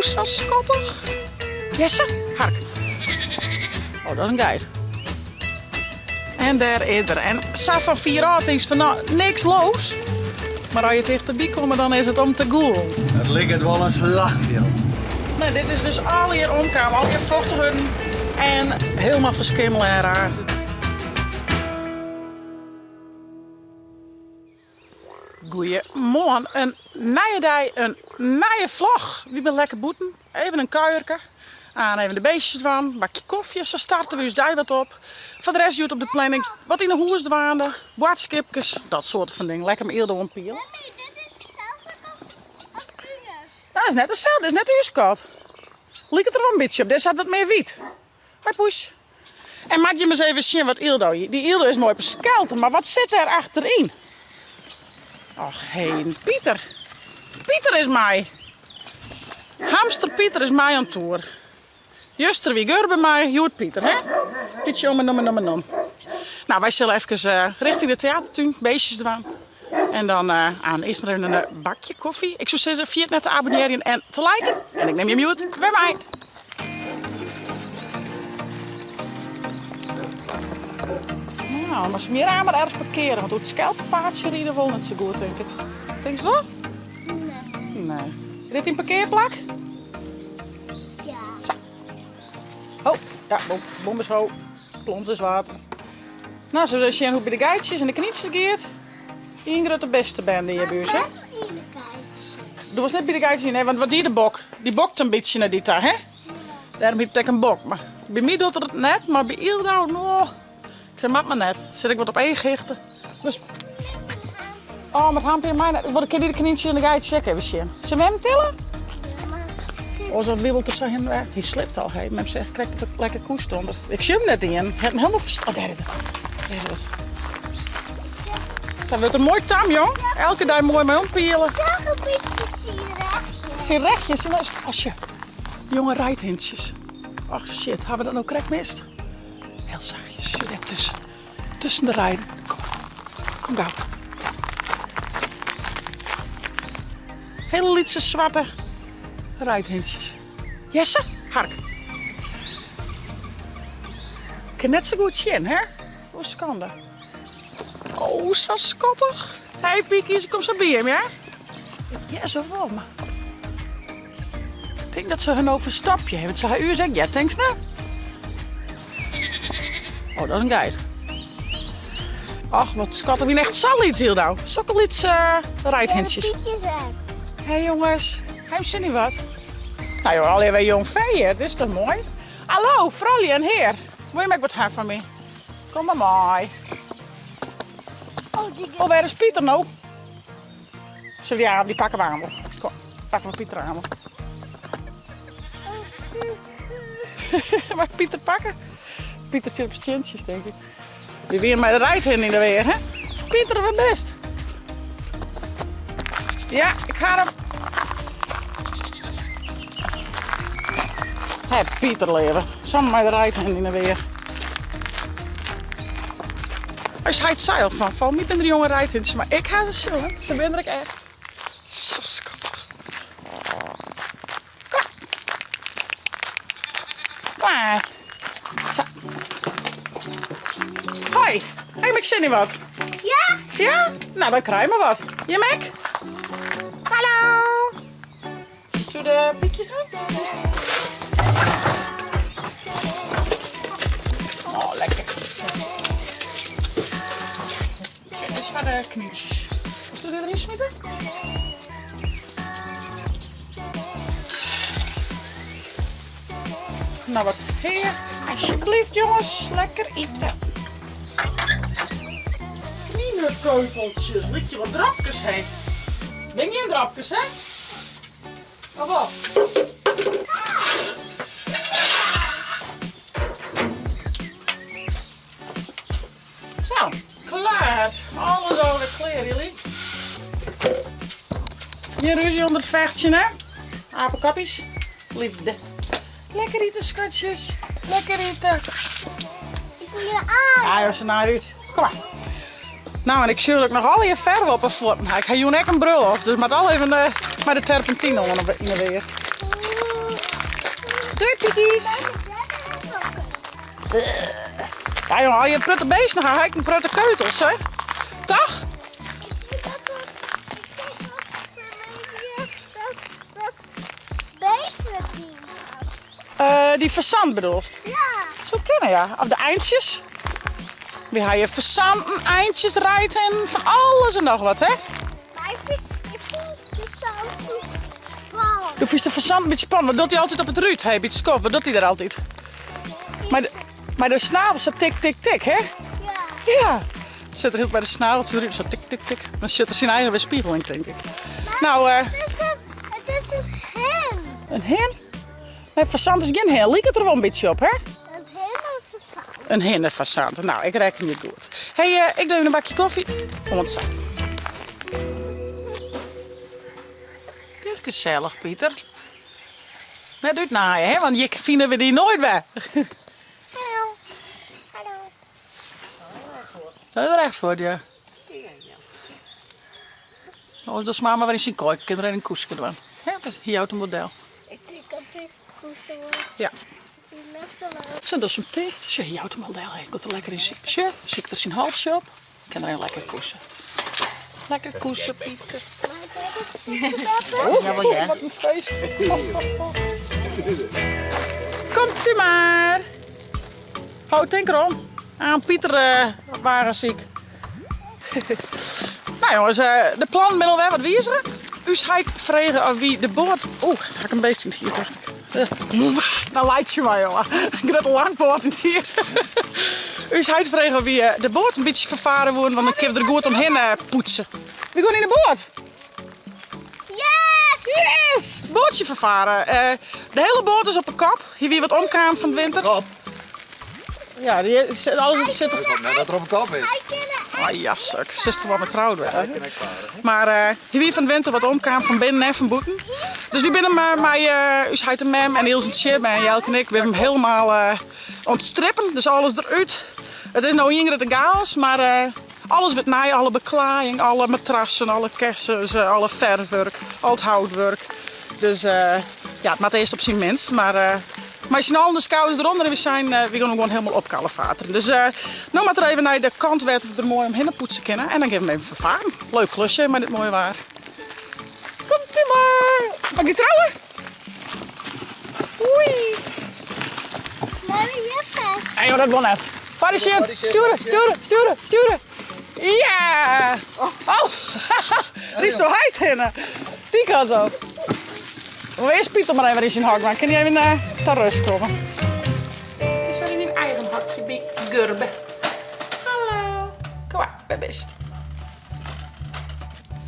Oh, sa skattich. Jesse, hark. Oh, dat is in geit. En dêr is er. En sa fan fier ôf tinkst fan no, niks los. Mar as je tichterby komme, dan is it om te gûlen. It liket wol in slachfjild. No, dit is dus allegear omkaam, allegear fochtich wurden en helemaal ferskimmele en raar. Goeiemoarn, in nije dei, in nije vlog. Wy binne lekker bûten, even in kuierke. Aan even de beestjes dwaan, bakje kofje, sa starte we ús dei wat op. Foar de rest hjoed op de planning wat yn 'e hûs dwaande, boadskipkes, dat soarte fan dingen. Lekker mei Yldo oanpiele. Mami, dit is itselde as, as ús. Dat is net itselde, dit is net ús kat. Liket der wol in bytsje op, dizze hat wat mear wyt. Hoi poes. En moat jim ris even sjen wat Yldo. Dy Yldo is moai op 'e skelter, mar wat sit dêr achteryn? Och heden, Pieter. Pieter is mei. Hamster Pieter is mei oan toer. Juster wie Gurbe mei, hjoed Pieter, hè? Bytsje om en om en om en om. Nou, wy sille efkes richting de teatertún, beestjes dwaan. En dan aan earst mar even in bakje koffie. Ik soe sizze, ferjit net te abonnearjen en te liken. En ik nim jim hjoed wer mei. Nou, moatst hjir mar ergens parkeare, want oer it skelpepaadsje ride wol net sa goed, tink ik. Tinkst wol? Nee. Nee. Is dit dyn parkearplak? Ja. Sa. Oh, ja, bom, bom is ho. Plons is water. Nou, zullen we sjen hoe it by de geitsjes en de knyntsjes giet? Ien grutte bistebende hjir by ús, hè? Do wolst net by de geitsjes, nee, want wat die de bok? Dy bokt in bytsje nei dy ta, hè? Dêrom hjit it ek in bok. Mar by my docht er it net, mar by Yldo, no. Ik sei, moat mar net. Sit ik wat op eachhichte. Dus, oh, met Hampie en my net. Wat kin dy de knyntsjes en de geitsjes ek even sjen. Sille we him tille? Oars dan wiebelt er sa hin en wer. Hy sliept al, hè. Mem zegt krekt dat er lekker koest onder. Ik sjoch him net yn. Hy hat him helemaal vers... Oh, dêr is er. Dêr is er. Sa wurdt er moai tam, jong. Elke dei moai mei ompiele. Sjoch in bytsje syn rechjes. Syn rechjes? Syn Asje. Jonge reidhintsjes. Ach shit, ha we dat no krekt mist? Hiel sachtjes, sjoch dêr tusken. Tusken de reiden. Kom, kom gau. Hiele lytse swarte reidhintsjes. Jesse, hark. Kin net sa goed sjen, hè? Hoe skande. Oh, sa skattich. Hey Piekies, kom sa by him, ja? Ik hear se wol, mar... Ik tink dat se har no ferstopje hawwe, want se ha ús ek heard, tinkst net? Oh, dat is in geit. Och, wat skattich. Wiene echt sa lyts, Yldo. Sokke lytse uh, reidhintsjes. Hé jonges, ha jim sin yn wat? Nou joh, allegear wer jong fee hjir, dit is toch moai? Hallo, froulju en hear. Wol jim ek wat ha fan my? Kom mar mei. Oh, wêr is Pieter no? Zullen ja, die pakken we aan wol. Kom, pakken we Pieter aan wol. Mag ik Pieter pakken? Pieter sit op stiencjes, denk ik. Die weer mei de reidhin yn de weer, hè? Pieter, wat bist? Ja, ik ha him. Hé, Pieter leave. Samen mei de reidhin yn de weer. Us heit sei al fan, fan my binne der jonge reidhintsjes, mar ik ha se sjoen. Se binne der ek echt. Sa skattich. Kom. Klaar. Sa. Hoi. Ha jim ek sin yn wat? Ja. Ja? Nou, dan krij mar wat. Jim ek? Hallo. Zullen de piekjes doen? Oh, lekker. Dit is foar de knyntsjes. Wolst dit deryn smite? Nou wat hear. Alsjeblieft jongens, lekker ite. Kninekeuteltjes, lykje wat drapkes hè. Bin gjin drapkes hè? Of wat? Zo, klaar. Alles alweer klear, jullie. Gjin rúzje ûnder it fechtsjen, hè? Apekoppies. Liefde. Lekker ite, skatsjes. Lekker ite. Ik wil je aan. Ja, joh, se naait út. Kom mar. Nou, en ik sjoch dat ik noch allegear ferve op 'e fuotten ha. Ik ha jûn ek in brulloft, dus moat al even mei de terpentine oan yn 'e weer. Doei tikkies. Ja jongen, as je in protte beesten ha, ha ik in protte keutels hè. Toch? Uh, dy fazant bedoelst? Ja. Soe kinne, ja. Of de eintsjes. Wy ha hjir fazanten, eintsjes, reidhinnen, fan alles en noch wat, hè? Maar ik vind, ik vind de fazanten spannend. Do fynst de fazant in bytsje spannend. Wat docht hy altyd op it rút, hè, by it skoft? Wat docht hy der altyd? Mei de, mei de snavel sa tik, tik, tik, hè? Ja. Ja. Sit er hiel by de snavel tsjin de rút, sa tik, tik, tik. Dan sjocht er syn eigen weerspiegeling, tink ik. Nou, eh. Het is een, het is een hen. Een hen? Nee, fazant is gjin hen. Liket der wol in bytsje op, hè? Een hen of fazant? In hinnefazant. Nou, ik rekkenje goed. Hey, eh, ik doe even in bakje kofje. Oant sa. Dit is gesellich, Pieter. Net útnaaie, hè? Want hjir fine we dy noait wer. Hallo. Hallo. Dat is recht foar ja. Oars dochst mama wer yn syn koai, kin er even in koeske dwaan. Hè, hy jout in model. Ik tink dat ik koester wol. Ja. Net zo leuk. Sa, dochst him ticht. Sjoch, hy jout in model. Hy komt der lekker yn syn. Sjoch, siket er syn halsje op. Kin er even lekker koese. Lekker koese, Pieter. Jawel, ja. Wat in feest. Komt u maar. Ho, tink erom. Aan Pieter uh, waren ziek. nou jongens, uh, de plannen binne alwer wat wizige. Us heit frege of wy de boat... Oeh, ha ik in beest yn it hier, tocht ik. Nou laitsje mar, jongen. Grutte langpoaten hier. Us heit frege of wy eh, de boat in bytsje ferfare woenen, want dan kinne we der goed omhinne poetse. We gaan yn de boat. Yes! Yes! Boatsje ferfare. Eh, de hiele boat is op 'e kop. Hy wie wat omkaam fan 't winter. Kop. Ja, die, alles sit er. Ik hoop net dat er op 'e kop is. Ah ja, suk. Silst der wol mei troud wurde. Mar uh, hy wie fan 't winter wat omkaam fan binnen en fan bûten. Dus wy binne him uh, mei uh, ús heit en mem en Ilse en Tjibbe en Jelke en ik binne him helemaal uh, oan it strippen. Dus alles derút. It is no ien grutte chaos, mar uh, alles wurdt nij. Alle beklaaiing, alle matrassen, alle kessens, alle ferfwurk, al it houtwurk. Dus uh, ja, it moat earst op syn minst, mar uh, Mei syn allen de skouders deronder en wy seinen, wy gean him gewoan hielendal opkalefaterjen. Dus no moat er even nei de kant wêr't we der moai omhinne poetse kinne en dan gean we him even ferfaren. Leuk klusje mei dit moaie waar. Komt u mar! Mag ik trouwen? Oei! Nee joh, dat wol net. Foar de sjen! Stjoere, stjoere, stjoere, stjoere! Ja! Oh! Rydst do heit hinne? Dy kant op. We earst Pieter mar even yn syn hok, dan kin hy even ta rêst komme. Kinst wer yn dyn eigen hokje by Gurbe. Hallo. Kom mar, wêr bist?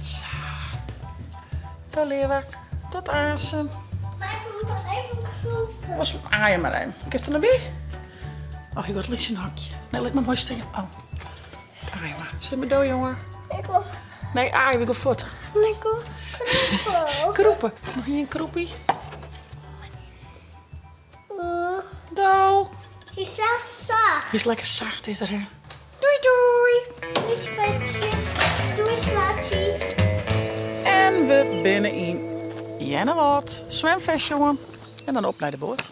Sa. Do leave, tot aansen. Maar ik moet nog even kroepen. Los aaien mar even. Kinst der noch by? Oh, hy giet yn syn hokje. Nee, lit mar moai stean. Oh. Aai mar. Sis mar do, jonge. Ik wil... Nee, aai, we gaan fuort. Ik wil kroepen. Kroepen. Noch ien kroepie. Do. Hy is echt zacht. Hy is lekker sacht, is er, hè? Doei, doei. Doei, schatje. Doei, schatje. En we binne yn Earnewâld. Swimfest, jongen. En dan op nei de boat.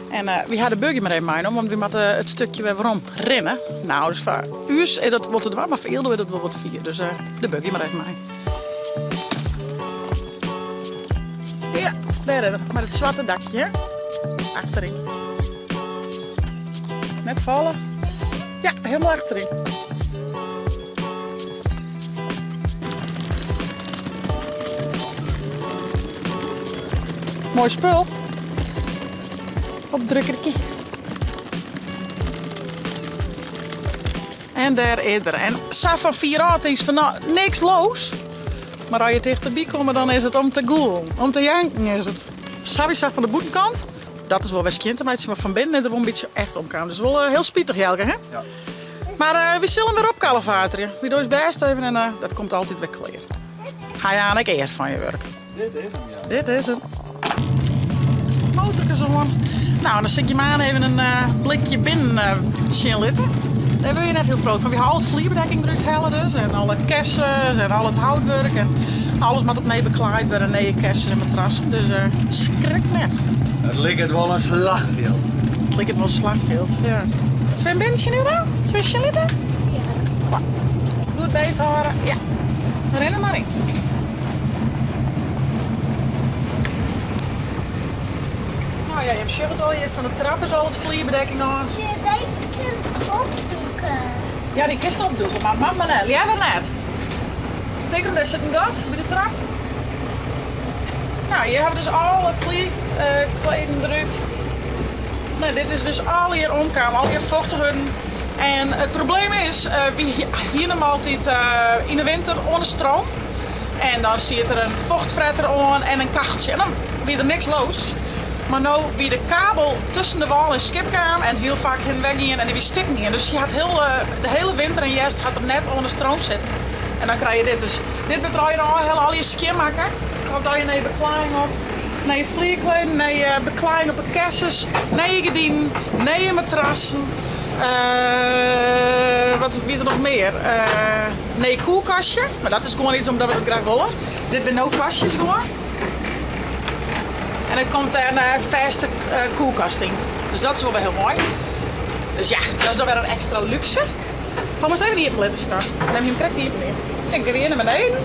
En uh, wy ha de buggy mar even meinommen, want wy moatte it stikje wer werom rinne. Nou, dus foar ús is dat wol te dwaan, mar foar Ildo is dat wol wat fier. Dus uh, de buggy mar even mei. Ja, dêr is er, mei it swarte dakje, hè? Achteryn. Net falle. Ja, hielendal achteryn. Moai spul. Opdrukkerke. En dêr is er. En sa fan fier ôf tinkst fan no, niks los. Mar as je tichterby komme, dan is it om te gûlen. Om te janken is it. Sawiesa fan de bûtenkant, dat is wol wer skjin te meitsjen, mar fan binnen is der wol in bytsje echt omkaam. Dus wol eh, hiel spitich, Jelke, hè? Ja. Mar eh, wy sille him wer opkalefaterje. Wy dogge ús bêst even en eh, dat komt altyd wer klear. Ha je aan ek ear fan je wurk. Dit is hem, ja. Dit is hem. Motorkes oan. Nou, dan sil ik je maar even in blikje binnen sjen litte. Dêr wurde je net hiel vrolijk fan. Wy ha al it flierbedekking derút helle dus. En alle kessens en al it houtwurk. En... Alles moat opnij beklaaid wurde, nije kessens en matrassen, dus skrik net. It liket wol in slachfjild. It liket wol in slachfjild, ja. Sille we binnen sjen Hilda? Sille we sjen litte? Ja. Goed beet hâlde, ja. Rin der mar yn. Nou ja, jim sjogge it al hjir, fan de trap is al it flierbedekking ôf. Sil je deze kind opdoeken? Ja, dy kinst opdoeken, mar moat mar net. Leaver net. Tink erom, dêr sit in gat by de trap. Nou, hjir hawwe we dus alle flierkleden derút. Nou, dit is dus allegear omkaam, allegear fochtich wurden. En it probleem is, wy hiene him altyd yn de winter oan de stroom. En dan siet der in fochtfretter oan en in kacheltsje en dan wie der niks los. Mar no wie de kabel tusken de wâl en skip kaam en hiel faak hinne wer gien en dy wie stikken gien. Dus hy hat hiel, de hiele winter en hjerst hat er net oan de stroom sitten. En dan krije je dit. Dus dit wurdt der allegear ôfhelle, allegear skjinmakke. Der komt allegear nije beklaaiïng op, nije flierkleden, nije beklaaiïng op de kessens, nije gerdinen, nije matrassen. Wat wie der noch mear? Nij koelkastje, mar dat is gewoan iets omdat we dat graach wolle. Dit binne no kastjes gewoan. En der komt in fêste koelkast yn. Dus dat is wol wer hiel moai. Dus ja, dat is dan wer in ekstra lúkse. Hou moatst even iepen litte, skat. Nim him krekt iepen dien. Ik gean weer nei beneden.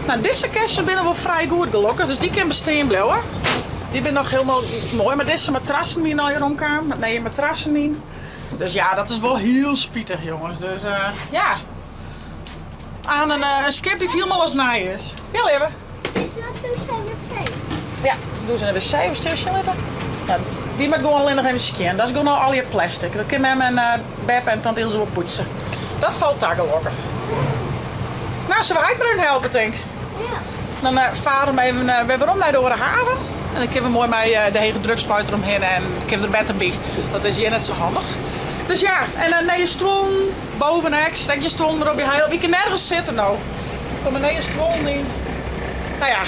Nou, dizze kessen binne wol frij goed gelokkich, dus dy kin bestean bliuwe. Dy binne noch hielendal moai, mar dizze matrassen wiene allegear omkaam, met nije matrassen yn. Dus ja, dat is wol hiel spitich, jonges. Dus ja, aan in skip dy't hielendal as nij is. Ja, leave. Is dat dûs en wc? Ja, dûs en wc. Hoe stil sjen litte? Ja, dy moat gewoan allinnich even skjin. Dat is gewoan al allegear plastic. Dat kin mem en beppe en tante Ilse wol poetse. Dat falt ta gelokkich. Nou, sille we heit mar even helpe, tink. Ja. Dan fare we even wer werom nei de oare haven. En dan kinne we moai mei de hegedrukspuit deromhinne en kinne we der better by. Dat is hjir net sa handich. Dus ja, en dan nije stuollen, boven ek. Stek gjin stuollen mear op je heil. Wy kinne nergens sitte no. Der komme nije stuollen yn. Nou ja,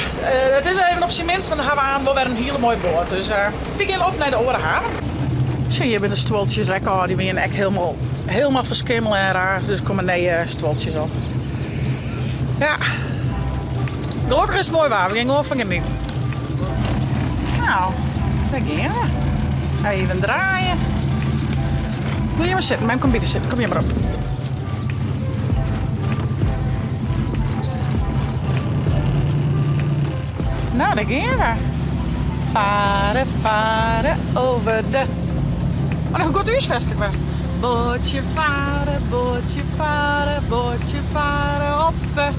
it is even op syn minst, mar dan ha we aanst wol wer in hiele moaie boat. Dus wy gean op nei de oare haven. Sjoch, hjir binne de stuoltsjes ek ôf. Dy wiene ek hielendal, hielendal ferskimmele en raar. Dus der komme nije stuoltsjes op. Ja. Gelokkich is it moai waar. We gean gewoan fan genieten. Nou, dêr gean we. Even draaie. Wol hjir mar sitten? Mem komt by dy sitten. Kom hjir mar op. Nou, dêr gean we. Fare, fare over de. Oh, hoe giet ús ferske wer? Boatsje fare, boatsje fare, boatsje fare op de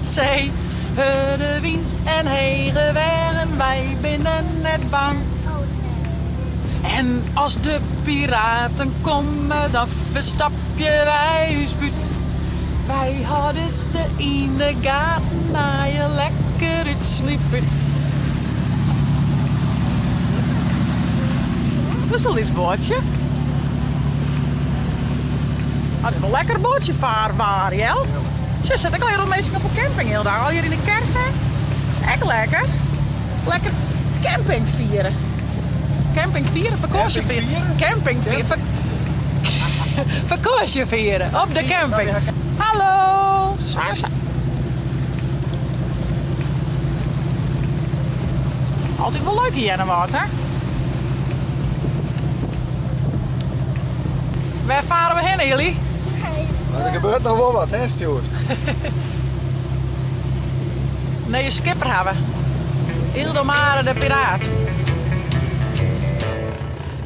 see. Hurde wyn en hege weagen, wy binne net bang. En as de piraten komme, dan ferstopje wy ús bút. Wy hâlde se yn de gaten, naaie lekker út sliepút. Dat is in lyts boatsje. Oh, dat is wol lekker boatsje faar waar, Jel. Sjoch, sit ek al hiel wat minsken op de camping hiel dag. Al hjir yn de caravan. Ek lekker. Lekker camping fiere. Camping fiere, fakânsje fiere. Camping fiere. Fakânsje fiere op de camping. Hallo. Sa, sa. Altyd wol leuk yn Earnewâld, hè? Wêr fare we hinne, jullie? Mar der gebeurt noch wol wat, hè, stjoerst? Nije skipper hawwe. Ildomare de Piraat.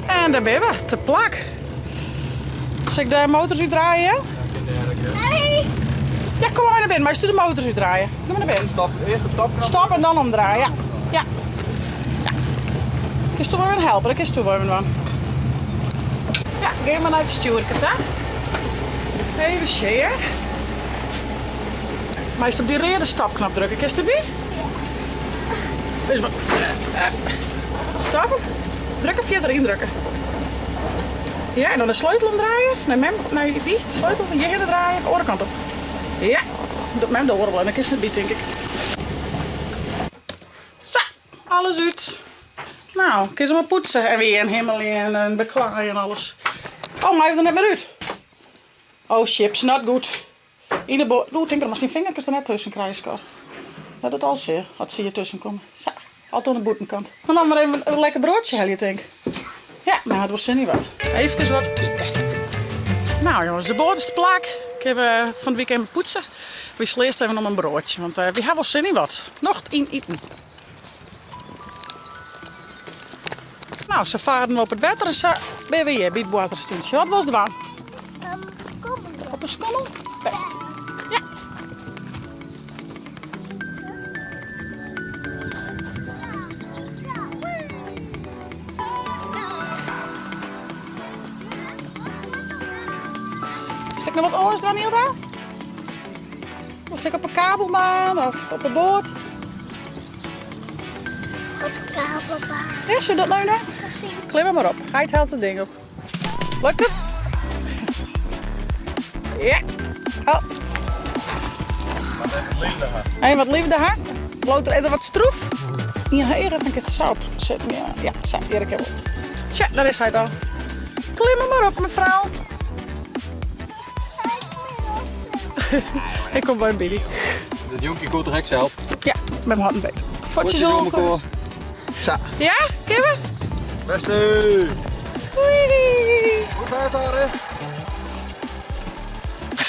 En dêr binne we, te plak. Sil ik de motors útdraaie? Ja, Nee. Ja, kom mar nei binnen. Meist de motors útdraaie. Kom mar nei binnen. Stop, earst op stopknop. Stop en dan omdraaie, ja. Ja. Ja. Kinst wol even helpe, dat kinst wol even dwaan. Ja, gean mar nei it stjoerke ta. Even sjen. Meist op dy reade stopknop drukke. Kinst derby? Ja. Dus wat. Stoppen. Drukke, fierder yndrukke. Ja, en dan de sleutel omdraaie. Nei mem, nei dy sleutel fan hjirhinne draaie. Oare kant op. Ja, docht mem de oare wol. Dan kinst net by, tink ik. Sa, alles út. Nou, kin se mar poetse en weer en himmelje en beklaaien en alles. Oh, mei er net mear út. Oh, chips, not good. Yn de bo Oeh, tink derom, ast dyn fingerkes der net tusken krijst, skat. Dat it al sear, as se hjir tusken komme. Sa, altyd oan de bûtenkant. Dan moatte we mar even in lekker broadsje helje, tink. Ja, mar hat wol sin yn wat. Eefkes wat ite. Nou jonges, de boat is te plak. Kinne we fan it wykein poetse. Wy sille earst even om in broadsje, want wy ha wol sin yn wat. Nocht yn iten. Nou, sa faren we op it wetter en sa binne we hjir by it boarterstúntsje. Wat wolst dwaan? Op 'e skommel? Best. Ja. Sil ik noch wat oars dwaan, Hilda? Wolst ek op 'e kabelbaan of op 'e boat? Op 'e kabelbaan. Ja, sil dat nou dwaan? Klim mar op. Heit hellet it ding op. Lukt it? Ja. Oh. Even wat liefde ha. Bliuwt der even wat stroef. Ien heger, dan kinst der sa op sitten. Ja, ja, sa, hjir ik wol. Tsja, daar is hy al. Klim mar op, mefrou. Ik kom by in Billy. Dat jonkje komt toch ek sels? Ja, mem hat in beet. Fuotsjes oan elkoar. Sa. Ja, kinne we? Beste! Oei! Goed vasthouden.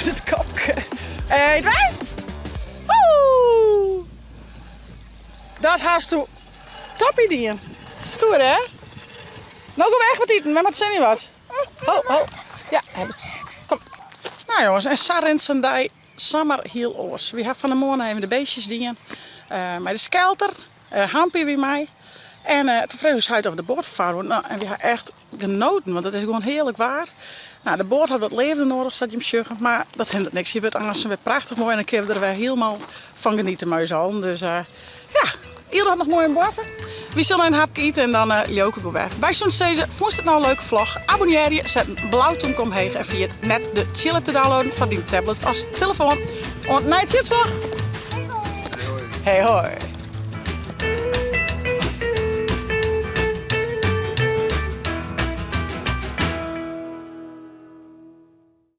Dat kopke. 1, 2. Oeh! Dat hasto top idee. Stoer, hè? No gean we echt wat iten, we moatte sin yn wat. Ho, ho. Ja, hebben ze. Kom. Nou jongens, en sa rint sa'n dei samar hiel oars. Wy ha fan 'e moarn even de beestjes dien. Uh, mei de skelter. Uh, Hampie wie mei. En uh, toen frege ús heit of de boat ferfarre woe. Nou, en wy ha echt genoten, want it is gewoan hearlik waar. Nou, de boat hat wat leafde noadich, sa't jim sjogge. Mar dat hindert niks. Hy wurdt aansten wer prachtich moai en dan kinne we der wer hielendal fan geniete mei ús allen. Dus uh, ja, Ieder hat noch moai in boarte. Wy sille in hapke ite en dan uh, ljoke ik wer. Wy soene sizze, fûnst it no in leuke vlog? Abonnearje, set in blau tomke omheech en ferjit net de Tsjil-app te downloaden foar dyn tablet as telefoan. Oant nei tsjitsvlog! Hey hoi!